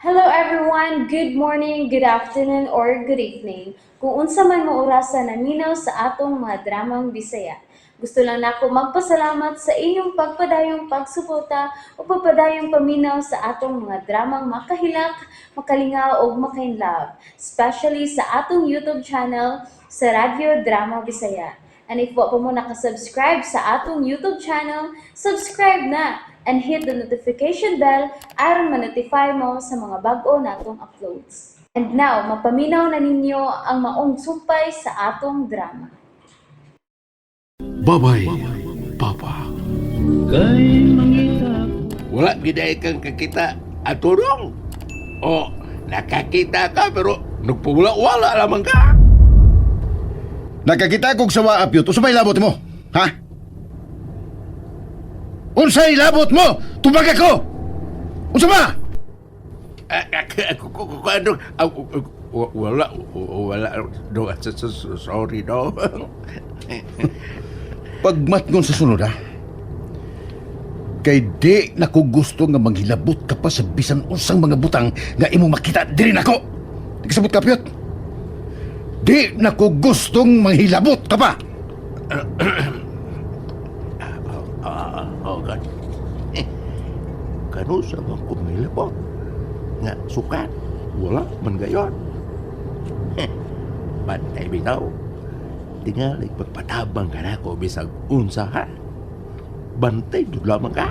Hello everyone! Good morning, good afternoon, or good evening. Kung unsa man mo orasa naminaw sa atong mga dramang Bisaya. Gusto lang nako magpasalamat sa inyong pagpadayong pagsuporta o pagpadayong paminaw sa atong mga dramang makahilak, makalingaw ug makainlove, especially sa atong YouTube channel sa Radyo Drama Bisaya. And if wa pa mo nakasubscribe sa atong YouTube channel, subscribe na and hit the notification bell aron ma-notify mo sa mga bag-o natong uploads. And now, mapaminaw na ninyo ang maong sumpay sa atong drama. Babay, Papa. Wala giday kang kakita aturong. O, nakakita ka pero nagpawala-wala lamang ka. Nakakita kog sawa apyot. Unsa may labot mo? Ha? Unsay labot mo? Tubag ako. Unsa ba? Ah, ah, ano, ah, wala, wala, do, sorry do. Pagmatngon sa sunod ha. Kay di na ko gusto nga manghilabot ka pa sa bisan unsang mga butang nga imong makita diri nako. Di ka sabot ka Pyot. Di na ko gustong manghilabot ka pa. Oh, God. Eh, kano sa bang kumilabot? Nga, sukat. Wala, man gayon. Eh, bantay bitaw. Tingali, pagpatabang ka na ko, bisag unsa ha. Bantay, doon lamang ka.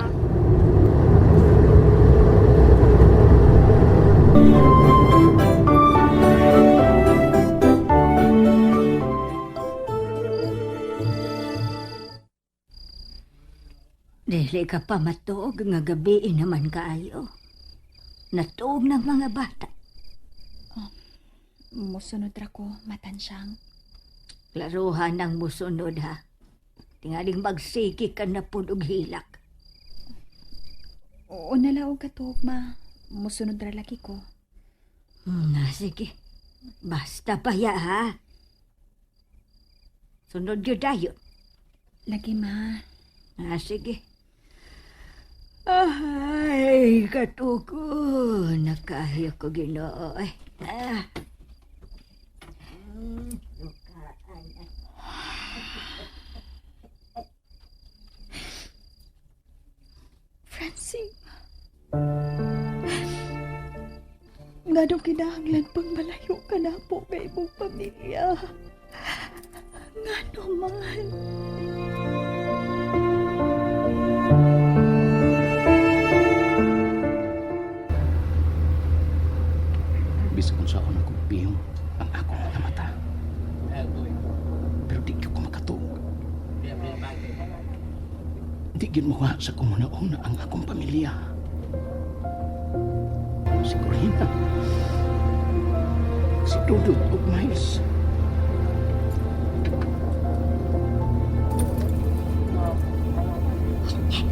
Dili ka pa matuog nga gabi naman kaayo. Natuog ng mga bata. Musunod ra ko, matansyang. Klaruhan ang musunod ha. Tingaling magsigi ka na pud og hilak. Oo na laog ka tuog, ma. Musunod ra lagi ko. Na, sige. Basta pa ya ha. Sunod yun dayon. Lagi, ma. Ah, sige. Ay, katuko. Nakahiyo ko Ginoo. Ay, ah. Francine. Nganong kinahanglan pang malayo ka na po kay imong pamilya? Ngano man? Bisag unsaon akong piyong ang akong mga mata. Pero di gyud ko makatuog. Di gyud mawa sa kumuna-una ang akong pamilya. Si Corina. Si Dudut ug Miles.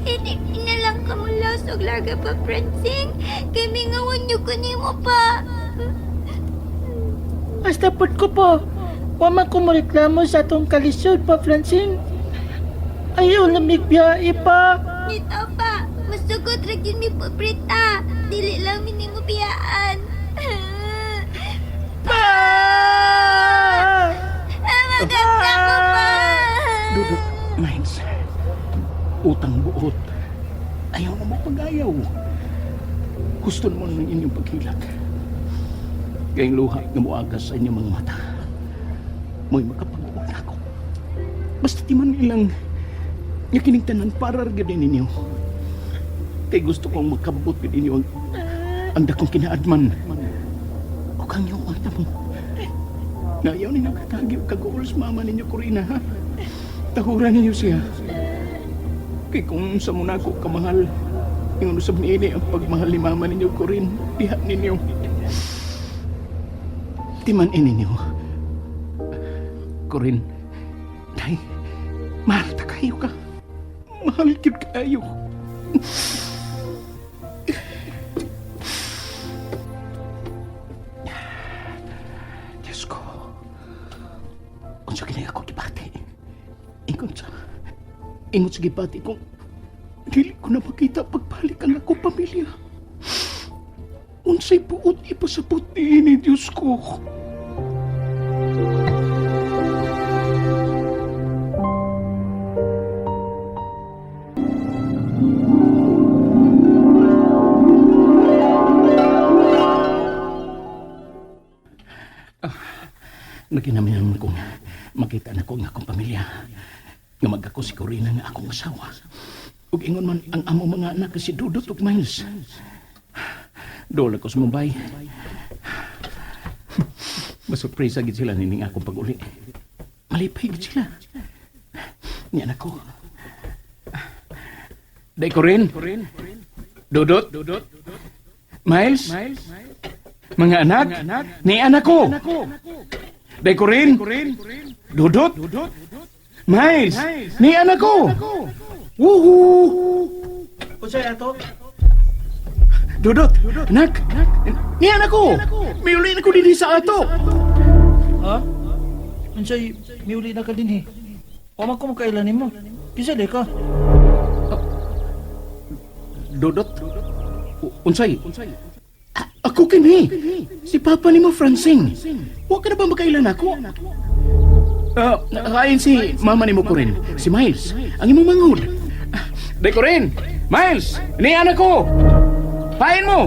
Hindi na lang kamulas og larga pa, Francing. Kay mingawan niyo ko nimo pa. Hasta pod ko po. Wa man ko moreklamo sa atong kalisod pa, Francine. Ayaw lamig biyahe pa. Nito pa, masugot ra gyud mi pobreta. Dili lang mi nimo biyaan. Pa! Maganda ko pa. Dudut, Miles. Utang buot. Ayaw na mo pag-ayaw. Gusto mo ng inyong paghilak. Kayong luha nga muagas sa inyong mga mata. Mo'y makapag-uot ako. Basta di man ilang nga kining tanan para ra gyud ninyo. Kay gusto kong makabot gyud ninyo ang dakong kinaadman. O kang yung anta mo. Nayaw ninyo katagi o kaguol sa mama ninyo, Corina, ha? Tahuran ninyo siya. Kay kung sa muna ko kamahal, ingon usab niini ang pagmahal ni mama ninyo, Corin, diha ninyo. Timan ini ninyo. Corin, day, mahal ta kayo ka. Mahal gyud kayo. Diyos ko. Unsa kini ako gibati? Ingon sa ingon sa gibati kung dili ko na makita pagbalik ang akong pamilya. Unsay buot ipasabot niini, Diyos ko. Naginaminan kong makita na ko ang akong pamilya. Nga magako si Corina nga akong asawa. Ug ingon man ang amo mga anak si Dudot ug Miles. Dool ako sa Mumbai. Masurpresa gid sila nining akong pag-uli. Malipay gid sila. Niya na ko. Day Corin. Dudot. Miles. Mga anak, ni anak ko. Day Corin. Dudot. Miles, ni anak ko. Woohoo! Unsay ato? Dudot, anak, ni anak ko. Miuli na ko dinhi sa ato. Ha? Unsay miuli na ka dinhi? Wa man ko makailan nimo. Kinsa di ka? Dudot, unsay? Ako kini. Si Papa nimo Francine. Wa ka na ba makailan ako? Ah, kain si mama nimo ko rin, si Miles. Ang imong manghud. Day ko rin. Miles, ni anak ko. Pain mo.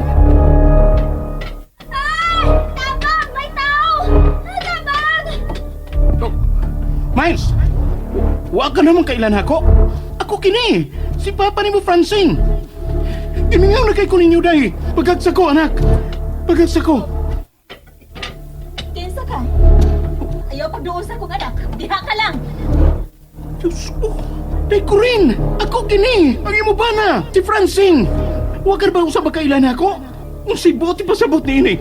Tabang! May tao! Tabang! Oh, Miles, wa ka naman kailan ako. Ako kini, si Papa nimo Francine. Gimingaw na kay ko ninyo day. Pagagsa ko, anak. Pagagsa ko. Kinsa ka? Ayaw pagduol sa akong anak. Diha ka lang. Diyos ko. Day ko rin. Ako kini. Ang imo bana. Si Francine. Wa ka na ba usab makailan ako? Unsay buot ipasabot niini?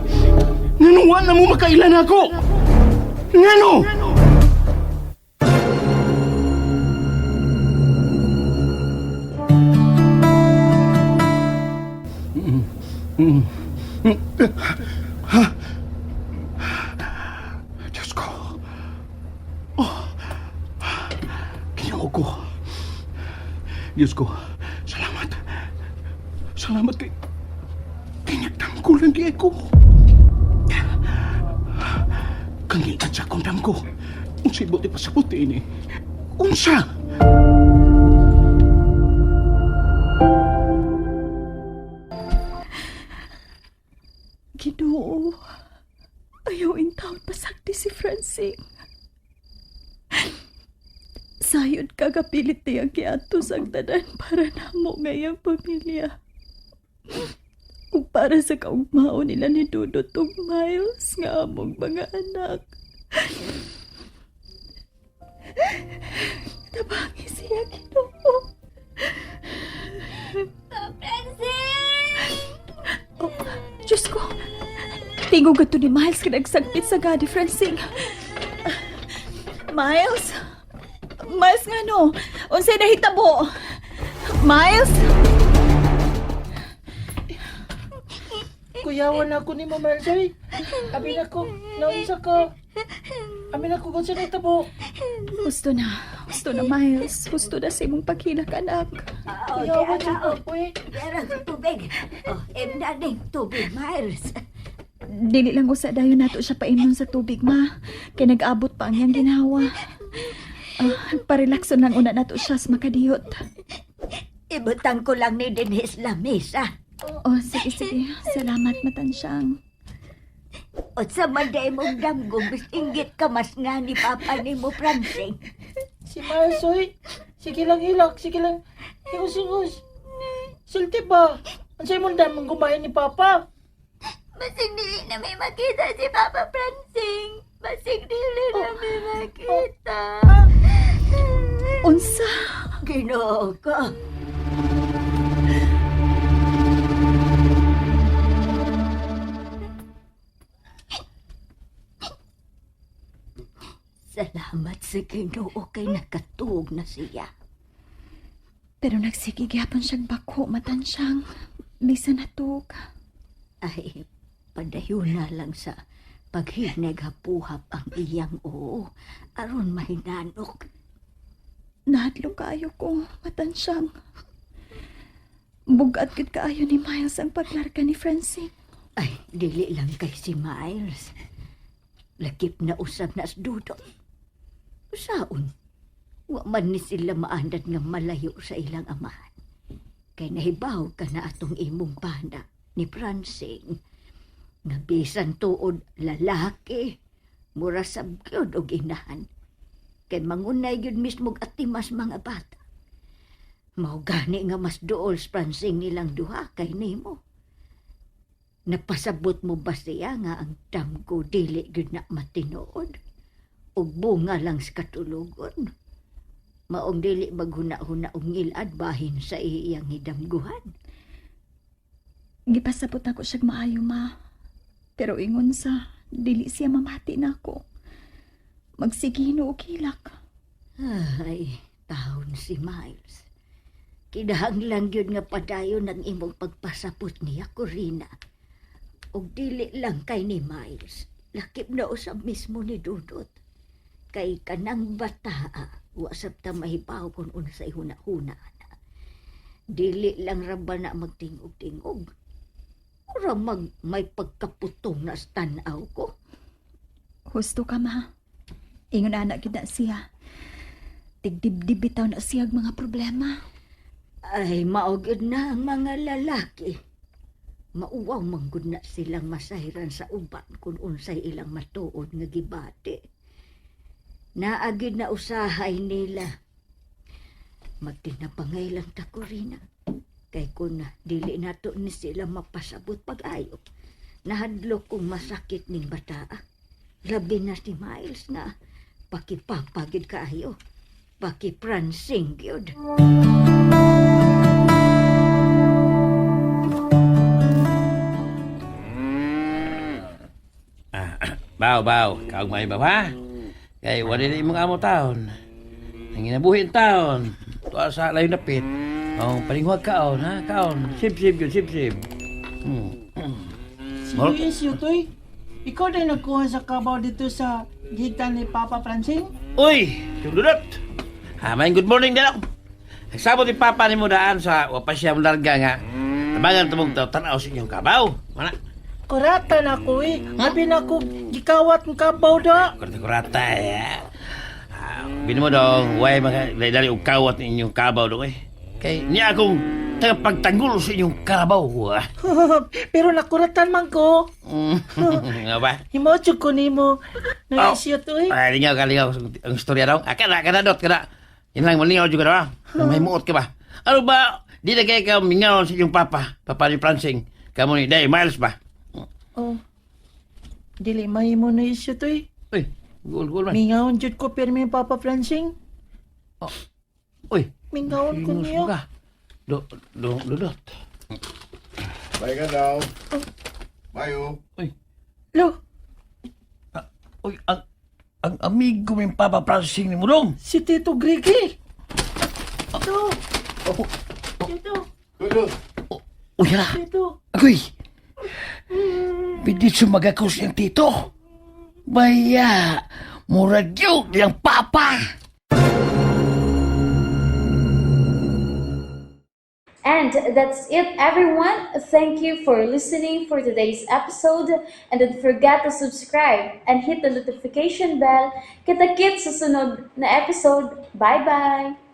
Ngano wa na mo makailan ako? Ngano? Diyos ko. Oh. Ginoo ko. Diyos ko, salamat. Salamat kay... Kinagdam ko lang di ko. Kangitan sa akong damgo. Unsay buti pa sa buti ini. Unsa? Ginoo. Ayaw intawon pasagdi si Francine. Sayod ka kapilit niyang giadto sa tanan para namo ngayang pamilya. Ug para sa kaugmao nila ni Dudot ug Miles nga among mga anak. Tabangi siya, Ginoo. Francine! Oh, Diyos ko. Tingog ato ni Miles ka nagsagpit sa gadi, Francine. Miles? Miles nga no? Unsay nahitabo? Miles? Kuyawan ako ni mo, Miles. Oy. Abi na ko, naunsa ka. Abi na ko kung sino tabo. Husto na. Husto na, Miles. Husto na sa imong paghilak, anak. Oh, Kuyawan diara, siya oh. ko, eh. Diara sa tubig. Oh, em na ning tubig, Miles. Dili lang usa dayon nato siya painon sa tubig, ma. Kay nag-abot pa ang iyang ginawa. Ah, parelakson lang una nato siya sa makadiyot. Ibutang ko lang ni Denise lamesa. Oh, sige, sige. Salamat, matansyang. O sa manday mong damgo, bis inggit ka mas nga ni Papa ni mo, Francine. Si Miles, oy. Sige lang hilak, sige lang. Hingus-hingus. Sulti ba? Unsay mong damong gumain ni Papa? Basig dili na may makita si Papa Francine. Basig dili na may makita. Unsa? Ginoo ko. Salamat sa Ginoo kay nakatuog na siya. Pero nagsige gyapon siyang bako, matansyang. Bisan natug. Ay, padayon na lang sa paghinag hapuhap ang iyang oo aron mahinanok. Nahadlok kaayo ko, matansyang. Bugat gud kaayo ni Miles ang paglarga ni Francine. Ay, dili lang kay si Miles. Lakip na usab na sa Dudot. Usaon, wa man ni sila maanad nga malayo sa ilang amahan. Kay nahibaw ka na atong imong bana ni Francing. Nga bisan tuod lalaki, mura sab gyud og inahan. Kay mangunay gyud mismo og atimas mga bata. Mao gani nga mas duol sa Francing nilang duha kay nimo. Napasabot mo ba siya nga ang damgo dili gyud na matinuod? Ug bunga lang sa katulogon. Maong dili maghuna-huna og ngilad bahin sa iyang hidamguhan. Gipasabot ako siyag maayo, ma. Pero ingon sa, dili siya mamati nako. Magsigino og hilak. Ay, taon si Miles. Kinahanglan gyud nga padayon ang imong pagpasapot niya, Corina. Ug dili lang kay ni Miles. Lakip na usab mismo ni Dudot. Kay kanang bataa, wa sab ta mahibaw kung unsay huna-huna na. Dili lang ra ba na magtingog-tingog. Ura mag may pagkaputong na sa tan-aw ko. Husto ka, ma. Ingon ana gyud na siya. Tigdibdib bitaw na siyag mga problema. Ay, mao gyud na ang mga lalaki. Mauwaw man gud na silang masahiran sa uban kung unsay ilang matuod nga gibati. Naa gyud na usahay nila. Magtinabangay lang ta, Corina. Kay kun dili nato ni sila mapasabot pag-ayo. Nahadlok kong masakit ning bataa. Labi na si Miles nga pakipapa gyud kaayo. Pakipransing gyud. Baw, baw, kaugmay ba ha? Kay wala na imong amo taon. Ang ginabuhi ang taon. Tuwa sa layo napit. Oh, palingwag kaon, ha? Kaon. Sip-sip yun, sip-sip. Si Luis Yutoy, ikaw din nagkuha sa kabaw dito sa gitan ni Papa Francing? Uy, sundulot. Ha, may good morning din ako. Nagsabot ni Papa ni mo daan sa wapa siya mo larga nga. Tabangan tumong tanaw sa inyong kabaw. Mana? Kurata na ko eh. Abi na ko gikawat ng kabaw da. Kurata-kurata eh. Ah, bino mo dong, way maka dali og kawat ni inyong kabaw dong eh. Kay niya akong tagapagtanggol sa inyong karabaw. Ah. Pero nakuratan man ko. Nga ba? Himocho ko nimo. Luis Yutoy. Ay, lingaw ka, lingaw. Ang istorya daw. Ah, kada, kada, dot, kada. Yan lang, malingaw juga daw. Ah. May muot ka ba? Ano ba? Di na kayo ka mingaw sa inyong papa. Papa ni Francing. Kamu ni Day Miles ba? Oh. Dili mahimo na Luis Yutoy. Uy, gul, gul man. Mingawon jud ko pirmi Papa Francing. Uy, Mingawon ko ingos niyo. mo ka. Do, do, do, dot. Bye ka daw. Bayo. Uy, Lo, uy, ang amigo ming Papa Francing ni Mudong. si Tito Grigi. Tito. Tito, Dudut. Uy, hala. Tito. Agoy! Pwede sumagakos yung tito. Baya, murag yun yung papa. And that's it, everyone. Thank you for listening for today's episode. And don't forget to subscribe and hit the notification bell. Kita-kits sa sunod na episode. Bye-bye!